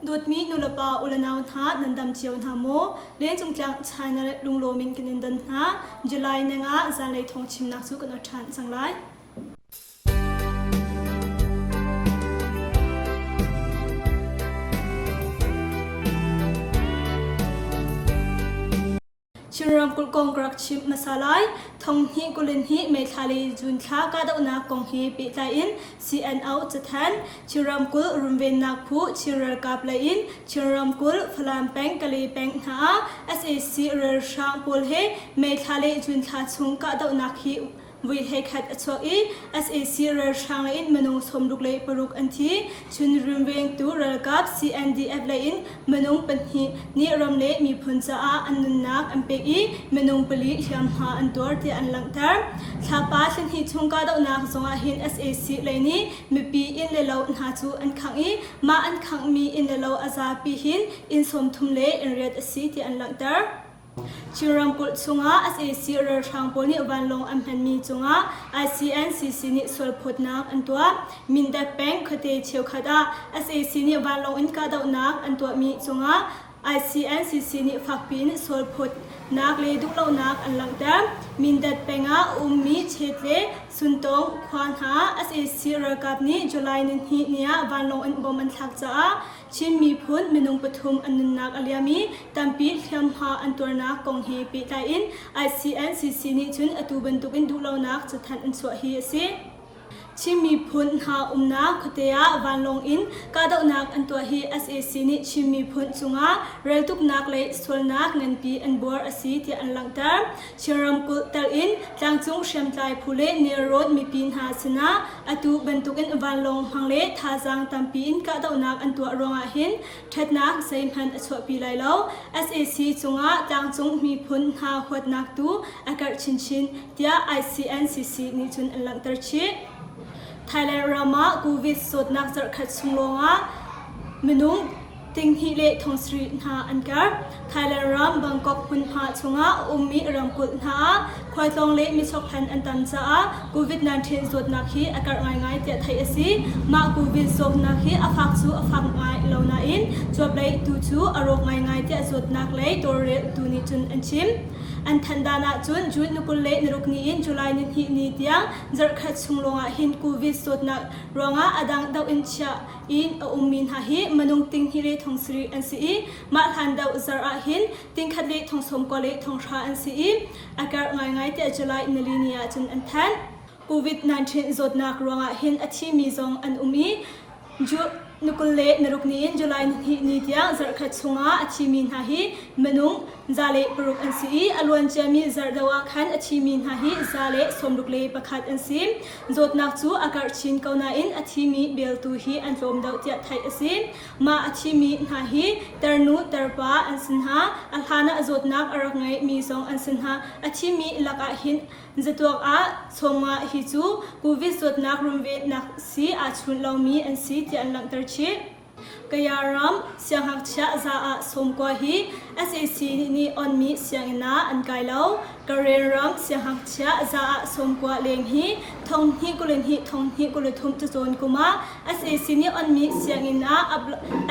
Dawtmi nulepa ulenau hna nan dam cio hna maw? Lengcung tlang China lunglawm in kan in don hna. July nengah zanlei thawng chimnak cu kan ot ṭhan cang lai. Chin ramkulh kong ka rak chimh hmasa lai. Thonghnih kulin hi May thla le June thla kahdohnak kong he pehtlai in CNO cathanh, Chin ramkulh runvennak phu Chin ralkap lei in Chin ramkulh Falam peng Kalay peng hna ah sac ralhrang pawl he May thla le June thla chung kahdohnak hi Vui 11 a chuak i sac ralhrang lei in minung 66 an thi. Cun runvengtu ralkap CNDF lei in minung pahnih nih ram le miphun caah an nunnak an pek i minung pali hliamhma an tuar tiah an langhter. Thlapa thlahnih chung kahdohnak zongah hin sac lei nih mipi inn le lo hna cu an khangh i mah an khanghmi inn le lo a zapi hin inn 30 le inn riat a si tiah an langhter. Chin ramkulh chungah sac ralhrang pawl nih vanlawng an hmanmi cungah ICNCC nih sualphawtnak an tuah. Mindat peng khuate cheukhat ah sac nih vanlawng in kahdohnak an tuahmi cungah ICNCC nih fakpi in sualphawtnak le duhlonak an langhter. Mindat peng ah a ummi Chet le Suntong khua hna sac ralkap nih July nihnih ni ah vanlawng in bom an thlak caah Chin miphun minung pathum an nunnak a liam i tampi hliamhma an tuarnak kong he pehtlai in ICNCC nih cun atu bantukin duhlonak cathanh an chuah hi a si. Chin miphun hna umnak khuate ah vanlawng in kahdohnak an tuah hi sac nih Chin miphun cungah reltuknak le sualnak nganpi an buar a si tiah an langhter. Chin ramkulh tel in tlangcung hriamtlai phu le nelrawn mipi hna sinah atu bantukin vanlawng hmang le thazaang tampi in kahdohnak an tuah ruangah hin ṭhatnak zeihmanh a chuahpi lai lo. Sac cungah tlangcung miphun hna huatnak tu a karh chinchin tiah ICNCC nih cun an langhter chih. Thailand ram ah COVID zawtnak zarhkhat chung lawngah minung 2,000 le 7,000 hna an karh. Thailand ram Bangkok hmunhma chungah a ummi ramkulh hna ah khualtlawng le michokhan an tam caah COVID-19 zawtnak hi a karh ngaingai tiah theih a si. Mah COVID zawtnak hi a fak cu a fak ngai lo nain cuap lei tu cu a rawk ngaingai tiah zawtnak lei tawlreltu nih cun an chim. An thanh dan ahcun June ni 20 le ni ruk ni in July ni hnih ni tiang zarhkhat chung lawngah hin COVID zawtnak ruangah a dang doh in chiah in a ummi hna hi minung 2,000 le 7,000 an si i mah hlan deuh zarh ah hin 1,000 le 90 le 1,000 an si i a karh ngaingai tiah July nili ni ah cun an thanh. COVID-19 zawtnak ruangah hin a thimi zong an um i ni 20 le ni ruk ni in July ni hnih ni tiang zarhkhat chungah a thimi hna hi minung 106 an si i a luan ciami zarh deuh ah khan a thimi hna hi 161 an si. Zawtnak cu a karh chin ko nain a thimi beltu hi an tlawm deuh tiah theih a si. Mah a thimi hna hi tarnu tarpa an si hna. A hlan ah zawtnak a rak ngeimi zong an si hna. A thimi lakah hin zatuak ah chawngah hi cu COVID zawtnak runvennak sii aa chunh lomi an si tiah an langhter chih. Kaya ram siangngakchia za ah 90 hi sac nih onmi sianginn ah an kai lo. Karen ram siangngakchia za ah 90 leng hi 2022 2023 cacawn kum ah sac nih onmi sianginn ah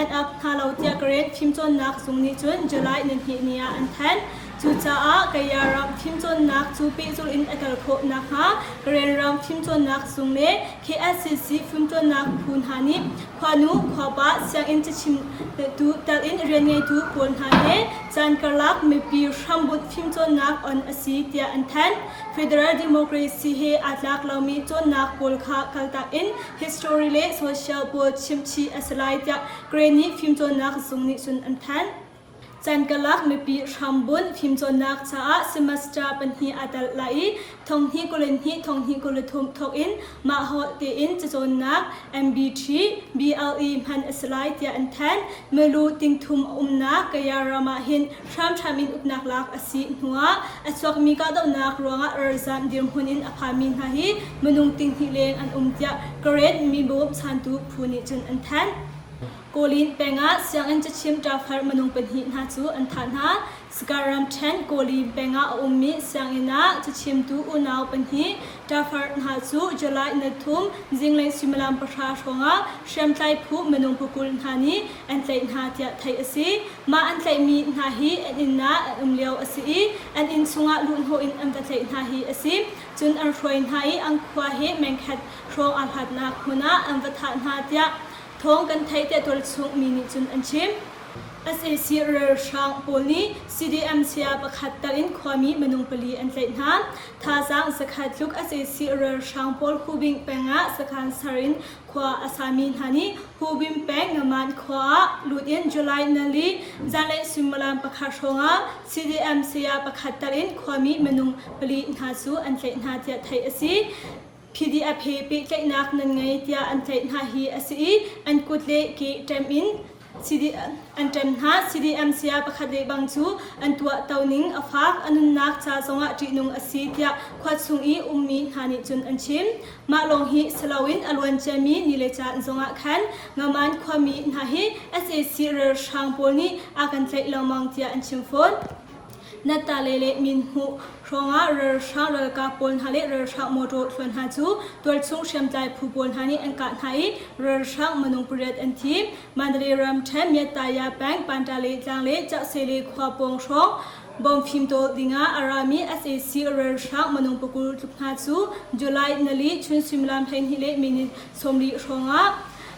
an ap hna lo tiah Karen fimcawnnak zung nih cun July nihnih ni ah an thanh. Cucaah Kaya ram fimcawnnak cu pehzulh in a kal khawh nakhnga Karen ram fimcawnnak zung le KSCC fimcawnnak phu hna nih Khuanu, khuapa, sianginn cachimtu tel in rianngeitu pawl hna he caan karlak mipi hrambunh fimcawnnak on a si tiah an thanh. Federal Democracy he aa tlak lomi cawnnak pawl kha kaltak in history le social pawl chimchih a si lai tiah Granny fimcawnnak zung nih cun an thanh. Caan karlak mipi hrambunh fimcawnnak caah semester pahnih aa tel lai i thonghnih 22 thonghnih 23 thawk in mah holh tein cacawnnak MBT, BLE hman a si lai tiah an thanh. Milu tingthum a umnak Kaya ram ah hin hramhram in uknak lak a si hnuah a chuakmi kahdohnak ruangah ralzam dirhmun in a phami hna hi minung tinghnih leng an um tiah Karen mi bawmchantu phu nih cun an thanh. Kawlin peng ah sianginn cachim ṭafar minung pahnih hna cu an thah hna. Sagaing ramṭhen Kawlin peng ah a ummi sianginn ah cachimtu unau pahnih ṭafar hna cu July 3 zinglei suimilam pahra hrawngah hriamtlai phu minung pakul hna nih an tlaih hna tiah theih a si. Mah an tlaihmi hna hi an inn ah an um lio a si i an inn chungah luhhnawh in an va tlaih hna hi a si. Cun an hruai hna i an khua hi mengkhat hrawng aa hlatnak hmun ah an va thah hna tiah thawng kan theih tiah tualchung mi nih cun an chim. Sac ralhrang pawl nih CDM saya pakhat tal in khuami minung pali an tlaih hna. Thazaang zakhat tluk sac ralhrang pawl Hubing peng ah sakhan ser in khua a sami hna nih Hubim peng Ngaman khua ah lut in July nali zanlei suimilam pakhat hrawng ah CDM saya pakhat tal in khuami minung pali hna cu an tlaih hna tiah theih a si. PDF he pehtlaihnak nan ngei tiah an tlaih hna hi a si i an kut le ke ṭem in an ṭem hna. CDM saya pakhat le bang cu an tuahto ning a fak, a nunnak ca zongah ṭihnung a si tiah khua chung i ummi hna nih cun an chim. Mah lawng hi si loin a luan ciami ni le caan zongah khan Ngaman khuami hna hi sac ralhrang pawl nih a kan tlaih lengmang tiah an chim fawn. Nattale le Minhmuh hrawngah ralhrang ralkap pawl hna le ralhrang mawṭaw thluan hna cu tualchung hriamtlai phu pawl hna nih an kah hna i ralhrang minung pariat an thi. Mandalay ramṭhen Myattaya peng Pantale tlang le Chahsele khua pawng hrawng bomb fimtawl dingah a rami sac ralhrang minung pakul tluk hna cu July nali chun suimilam 12 le minute 40 hrawngah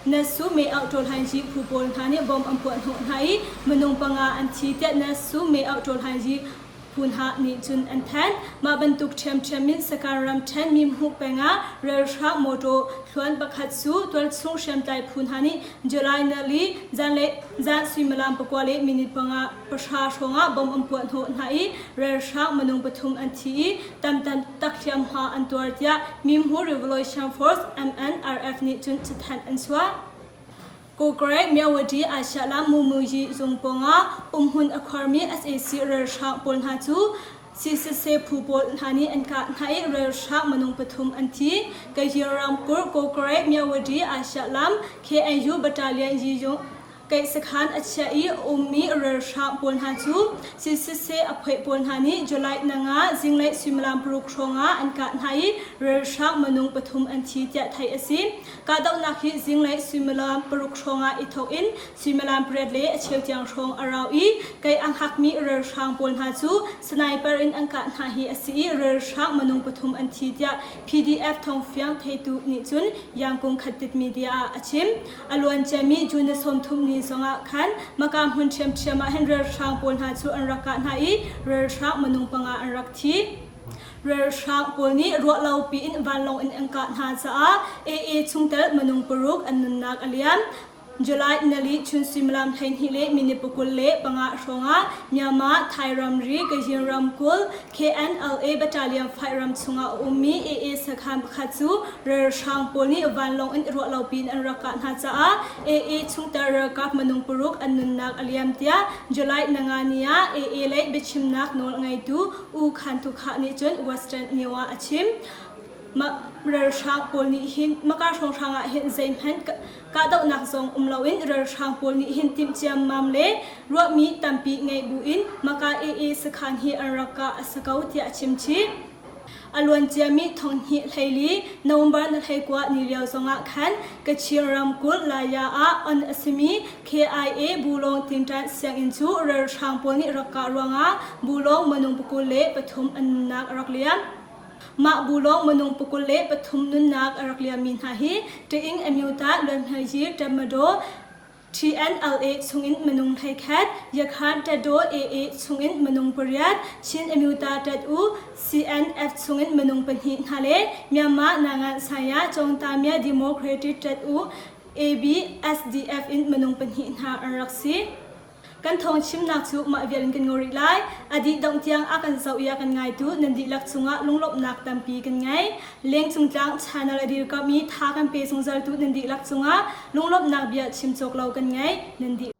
Nasu me auh ṭawlhaingyi phu pawl hna nih bomb an puah hnawh hna i minung panga an thi tiah Nasu me auh ṭawlhaingyi phu hna nih cun an thanh. Mah bantuk ṭhiamṭhiam in Sagaing ramṭhen Mimhmuh peng ah ralhrang mawṭaw thluan pakhat cu tualchung hriamtlai phu hna nih July nali zanlei zan suimilam pakua le minute panga pahra hrawngah bomb an puah hnawh hna i ralhrang minung pathum an thi i tam tak hliamhma an tuar tiah Mimhu Revolution Force MNRF nih cun cathanh an chuah. Kawkrai Myawaddy Asia lam Mumuyi zung pawngah umhmun a khuarmi sac ralhrang pawl hna cu CCC phu pawl hna nih an kah hna i ralhrang minung pathum an thi. Kayir ramkulh Kawkrai Myawaddy Asia lam KNU Battalion Yiyung Keih sakhan a chiah i a ummi ralhrang pawl hna cu siseh a phoih pawl hna nih July nanga zinglei suimilam paruk hrawngah an kah hna i ralhrang minung pathum an thi tiah theih a si. Kahdohnak hi zinglei suimilam paruk hrawngah i thawk in suimilam pariat le a cheu tiang hrawng a rau i kei a hngakmi ralhrang pawl hna cu sniper in an kah hna hi a si i ralhrang minung pathum an thi tiah PDF thawngfiang theitu nih cun Yangkung Khatit Media ah a chim. A luanciami June ni 30 ni zongah khan Maka hmun ṭhiamṭhiam ah hin ralhrang pawl hna cu an rak kah hna i ralhrang minung panga an rak thi. Ralhrang pawl nih ruahlo piin vanlawng in an kah hna caah AA chungtel minung paruk an nunnak a liam. July nali chun suimilam 12 le minute 25 hrawngah Myanmar Thai ramri Kachin ramkulh KNLA Battalion 5 ram chungah a ummi AA sakhan pakhat cu ralhrang pawl nih vanlawng in ruah lo piin an rak kah hna caah AA chungtel ralkap minung paruk an nunnak a liam tiah July nanga ni ah AA lei biachimnak nawl ngeitu U Khan Tu Khah nih cun Western News ah a chim. Mah ralhrang pawl nih hin maka hrawnghrang ah hin zeihmanh kahdohnak zong um loin ralhrang pawl nih hin timh ciammam le ruahmi tampi ngeih buin maka AA sakhan hi an rak kah a si ko tiah a chim chih. A luanciami thonghnih hleili November na hleikua ni lio zongah khan Kachin ramkulh Laya ah on a simi KIA Bulong Tinṭan sianginn cu ralhrang pawl nih rak kah ruangah Bulong minung 23 an nunnak a rak liam. Mah Bulong minung 23 nunnak a rak liammi hna hi Ṭaing Amyota Luanhmayi Tatmadaw TNLA chungin minung 11, Yakhan Tadaw AA chungin minung pariat, Chin Amyota Tat-U CNF chungin minung pahnih hna le Myanmar Nangan Saya Cawngtamya Democratic Tat-U ABSDF in minung pahnih hna an rak si. Kan thawng chimnak cu mah vial in kan ngol rih lai. A dih dongh tiang a kan zoh i a kan ngaitu nan dihlak cungah lunglawmhnak tampi kan ngei. Lengcung tlang channel a dirkamh i tha kan pe zungzaltu nan dihlak cungah lunglawmhnak bia chim cawk lo kan ngei. Nan dih.